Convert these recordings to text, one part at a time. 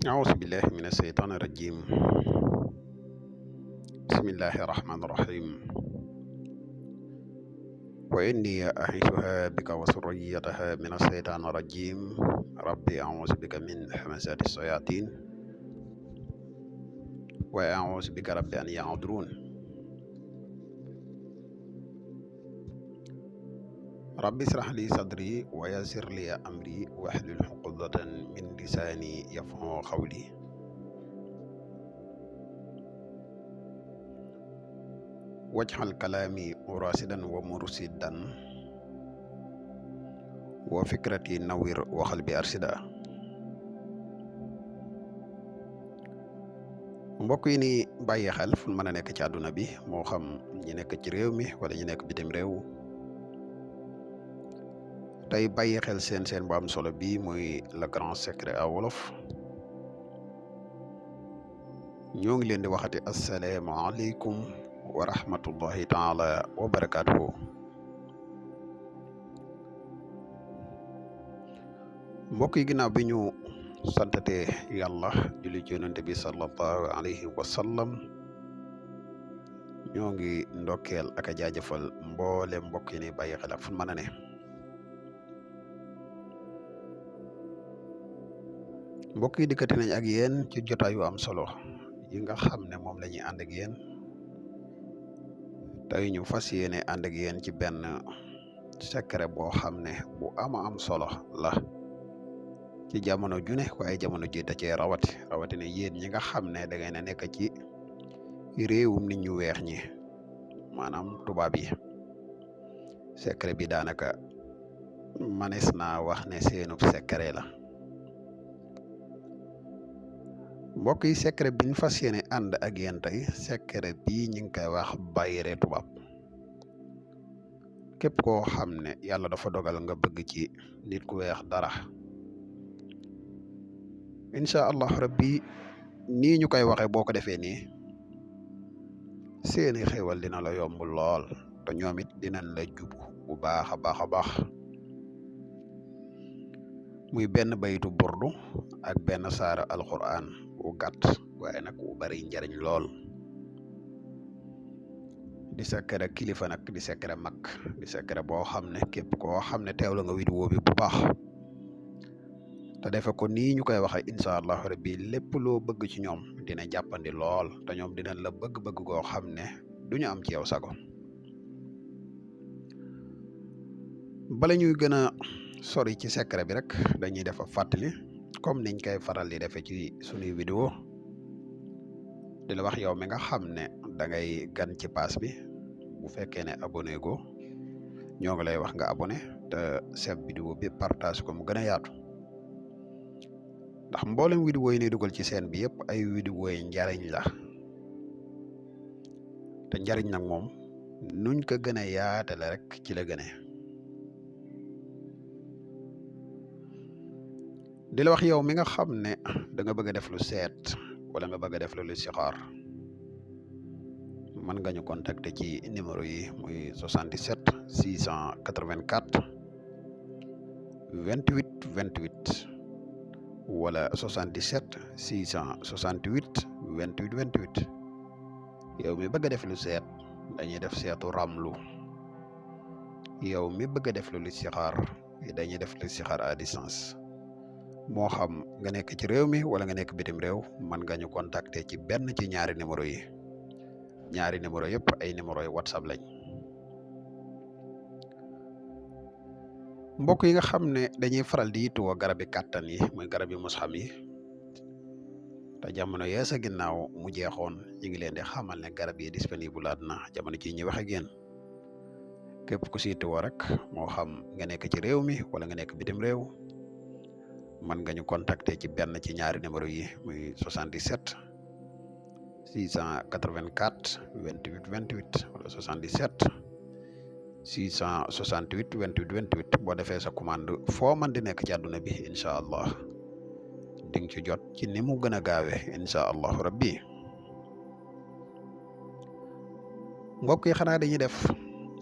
أعوذ بالله من الشيطان الرجيم. بسم الله الرحمن الرحيم. وإني أعيذها بك وذريتها من الشيطان الرجيم. ربي أعوذ بك من همزات الشياطين وأعوذ بك رب أن يحضرون. ربي اشرح لي صدري ويسر لي أمري واحلل عقدة من لساني يفقهوا قولي. واجعل كلامي راشدا ومرشدا وفكرتي نوير وقلبي أرشدا. mbokk yi ni bàyyi xel fu mën a nekk ci àdduna bi moo xam ñi nekk ci réew mi wala ñi nekk bitim réew tey bàyyi xel seen bu am solo bi muy le grand secret à wolof. ñoo ngi leen di waxati asalaamaaleykum wa rahmatullahi taala wa barakaatuhu. mbokk yi ginnaaw bi ñu santate yàlla julli ci yonent bi sallallahu alayhi wa sallam ñoo ngi ndokkeel ak a jaajëfal mboole mbokk yi ni bàyyi xel ak fu mën a ne. mbokk yi dikkati nañ ak yéen ci jotaay yu am solo yi nga xam ne moom la ñuy ànd ak yéen tey ñu fas yéene ànd ak yéen ci benn secret boo xam ne bu ama am solo la ci jamono june waaye jamono ji da cee rawatina yéen ñi nga xam ne da ngeen a nekk ci réewum nit ñu weex ñi maanaam tubaab yi. secret bi daanaka manes naa wax ne seenub secret la. mbokk yi secret bi ñu fas yéene ànd ak yéen tey secret bii ñu ngi koy wax bayre tubaab. képp koo xam ne yàlla dafa dogal nga bëgg ci nit ku weex dara incha allah rabbi nii ñu koy waxee boo ko defee nii seeni xéwal dina la yomb lool te ñoom it dinañ la jubu bu baax a baax muy benn baytu burdu ak benn saara alquran wu gàtt waaye nag wu bari njariñ lool. di secret kilifa nag di secret mag di secret boo xam ne képp koo xam ne teewlu nga vidéo bi bu baax te defe ko nii ñu koy waxee incha allah rabbi lépp loo bëgg ci ñoom dina jàppandi lool te ñoom dinañ la bëgg-bëgg goo xam ne duñu am ci yow sago. bala ñuy gën a sori ci secret bi rek dañuy def fàttali comme niñ koy faral di defee ci sunuy vidéo di la wax yow mi nga xam ne da ngay gan ci pass bi bu fekkee ne abonné go ñoo ngi lay wax nga abonné te seen vidéo bi partage ko mu gën a yaatu ndax mboolem vidéo yi ni dugal ci seen bi yëpp ay vidéo yi njariñ la te njariñ nag moom nuñ ko gën a yaatale rek ci la gëne. di la wax yow mi nga xam ne da nga bëgg a def lu seet wala nga bëgg a def lu listixaar mën nga ñu contacter ci numéro yi muy 77 684 28 28 wala 77 668 28 28. yow mi bëgg a def lu seet dañuy def seetu ramlu. yow mi bëgg a def lu listixaar dañuy def listixaar à distance. moo xam nga nekk ci réew mi wala nga nekk bitim réew mën nga ñu contacter ci benn ci ñaari numéro yi. ñaari numéro yëpp ay numéro yi whatsapp lañ. mbokk yi nga xam ne dañuy faral di yittewoo garabi kàttan yi muy garabi musxam yi te jamono yee sa ginnaaw mu jeexoon ñu ngi leen di xamal ne garab yi disponible laat na jamono ci ñi wax ak yéen képp ku si yittewoo rek moo xam nga nekk ci réew mi wala nga nekk bitim réew mën nga ñu contacter ci benn ci ñaari numéro yi muy 77 684 28 28 wala 77 668 28 28 boo defee sa commande foo man di nekk ci àdduna bi incha allah di nga ci jot ci ni mu gën a gaawee incha allah rabbi. mbokk yi xanaa dañuy def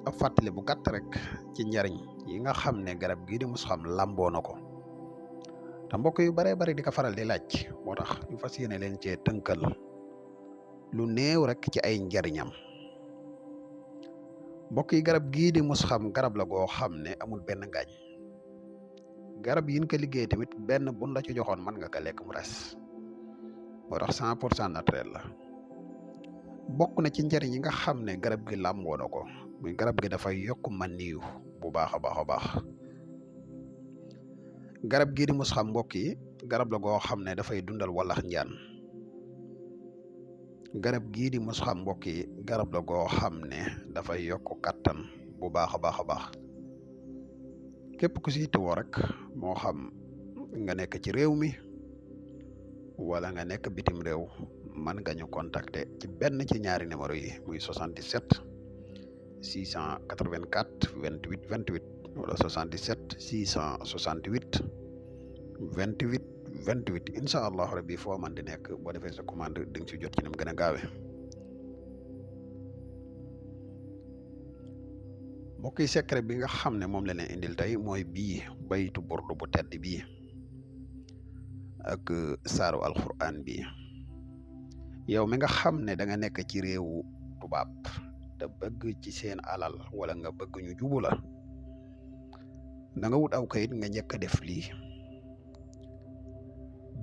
ab fàttali bu gàtt rek ci njariñ yi nga xam ne garab gii di musxam lamboo na ko te mbokk yu baree bari di ko faral di laaj moo tax ñu fas yéene leen cee tënkal lu néew rek ci ay njariñam. mbokk yi garab gii di musxam garab la goo xam ne amul benn ngaañ. garab yin ko liggéey tamit benn bun la ci joxoon mën nga ko lekk mu res moo tax 100% naturel la. bokk na ci njariñ yi nga xam ne garab gi làmboo na ko muy garab gi dafay yokk maniyu bu baax a baax a baax. garab gii di musxam mbokk yi garab la goo xam ne dafay dundal wallax njaan. garab gii di musxam mbokk yi garab la goo xam ne dafay yokk kattan bu baax a baax a baax. képp ku si yittewoo rek moo xam nga nekk ci réew mi wala nga nekk bitim réew mën nga ñu contacter ci benn ci ñaari numéro yi muy 77 684 28 28 wala 77 668 28 28 incha allah rabbi foo man di nekk boo defee sa commande di nga ci jot ci ni mu gën a gaawee. mbokk yi secret bi nga xam ne moom la leen indil tey mooy bii baytu burdu bu tedd bii ak saaru alquran bi. yow mi nga xam ne da nga nekk ci réewu tubaab te bëgg ci seen alal wala nga bëgg ñu jubu la da nga wut aw kayit nga njëkk a def lii.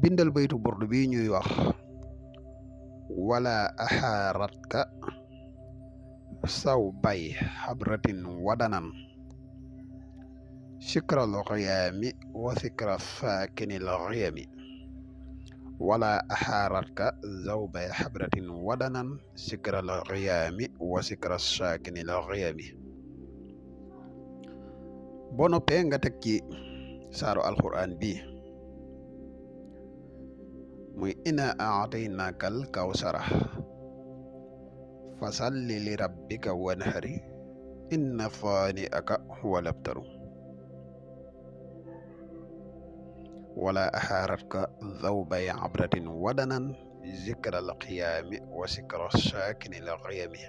bindal baytu burdu bi ñuy wax wala axaaratka saw bay xabratin wadanan sikral xiyaami wa sikra saakinil xiyami wala axaaratka zaw bay xabratin wadanan sikral xiyaami wa sikra saakinil xiyami. boo noppee nga teg ci saaru alquran bi muy ina aataynakal kawsara fasalli li rabbika wanhari inna faani'aka huwa labtaru wala axaaratka zawbay abratin wadanan zikra alqiyaami wa sikra saakini alqiyami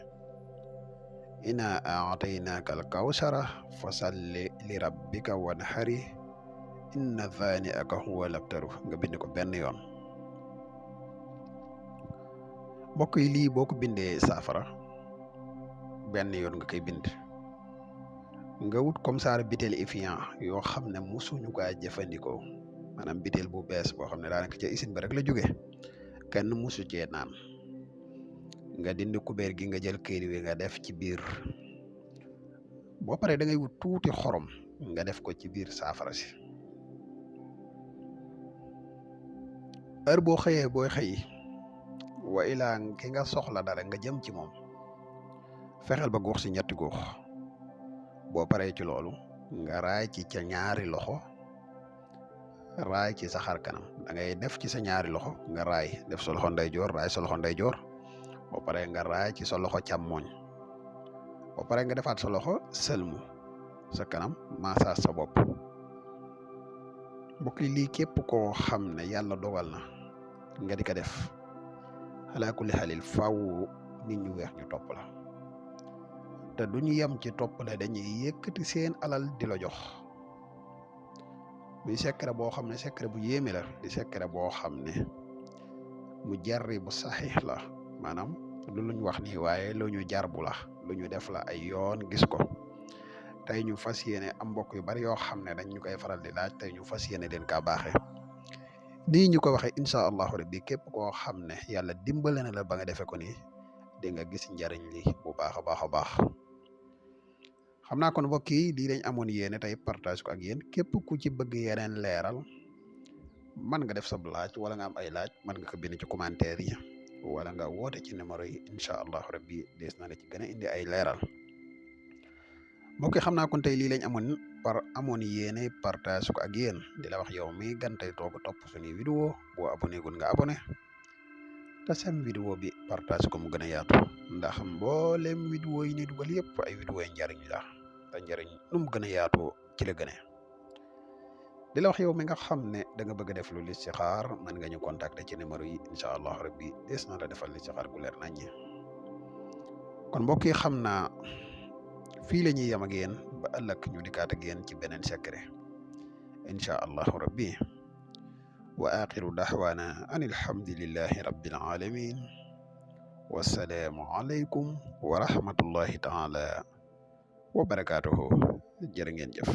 ina aataynaka alkawsara fasalli li rabbika wanhari inna faani'aka huwa labtaru nga bind ko benn yoon. mbokk yi lii boo ko bindee saafara benn yoon nga koy bind nga wut comme ça bitel Evian yoo xam ne musuñu kaa jëfandikoo maanaam bitel bu bees boo xam ne daanaka ca usine ba rek la jóge kenn musu cee naan nga dindi kubéer gi nga jël këyit wi nga def ci biir. boo paree da ngay wut tuuti xorom nga def ko ci biir saafara si. heure boo xëyee booy xëy wa ilaa ki nga soxla dara nga jëm ci moom fexeel ba góox si ñetti góox. boo paree ci loolu nga raay ci ca ñaari loxo raay ci sa xar kanam da ngay def ci sa ñaari loxo nga raay def sa loxo ndeyjoor raay sa loxo ndeyjoor. boo paree nga raay ci sa loxo càmmoñ. boo paree nga defaat sa loxo sëlmu sa kanam massage sa bopp. mbokk yi lii képp koo xam ne yàlla dogal na nga di ko def alaa kulli xaalil faaw nit ñu weex ñu topp la te duñu yem ci topp la dañuy yëkkati seen alal di la jox. muy secret boo xam ne secret bu yéeme la di secret boo xam ne mu jarri bu saxiix la maanaam du luñ wax nii waaye lu ñu jarbu la lu ñu def la ay yoon gis ko. tey ñu fas yéene am mbokk yu bari yoo xam ne dañ ñu koy faral di laaj tey ñu fas yéene leen kaa baaxee nii ñu ko waxee incha allahu rabbi képp koo xam ne yàlla dimbale na la ba nga defee ko nii di nga gis njariñ li bu baax a baax a baax. xam naa kon mbokk yi lii dañ amoon yéene tey partage ko ak yéen képp ku ci bëgg yeneen leeral mën nga def sa laaj wala nga am ay laaj mën nga ko bind ci commentaire yi wala nga woote ci numéro yi incha allahu rabbi dees na la ci gën a indi ay leeral. mbokk yi xam naa kon tey lii lañ amoon yéene partage ko ak yéen di la wax yow mi gan tey toog topp suñuy vidéo boo abonné gun nga abonné te seen vidéo bi partage ko mu gën a yaatu ndax mboolem vidéo yi ni dugal yëpp ay vidéo yi njariñ la te njariñ nu mu gën a yaatoo ci la gëne. di la wax yow mi nga xam ne da nga bëgg a def lu listixaar mën nga ñu contacter ci numéro yi incha allah rabbi des na la defal listixaar gu leer naññi. kon mbokk yi xam naa fii la ñuy yem ak yéen ba ëllëg ñu dikkaat ak yéen ci beneen secret incha allahu rabbi wa axiru daxwaana an alhamdulillahi rabbil alamin wassalaamu aleykum wa rahmatullahi taala wa barakaatuhu jërë ngeen jëf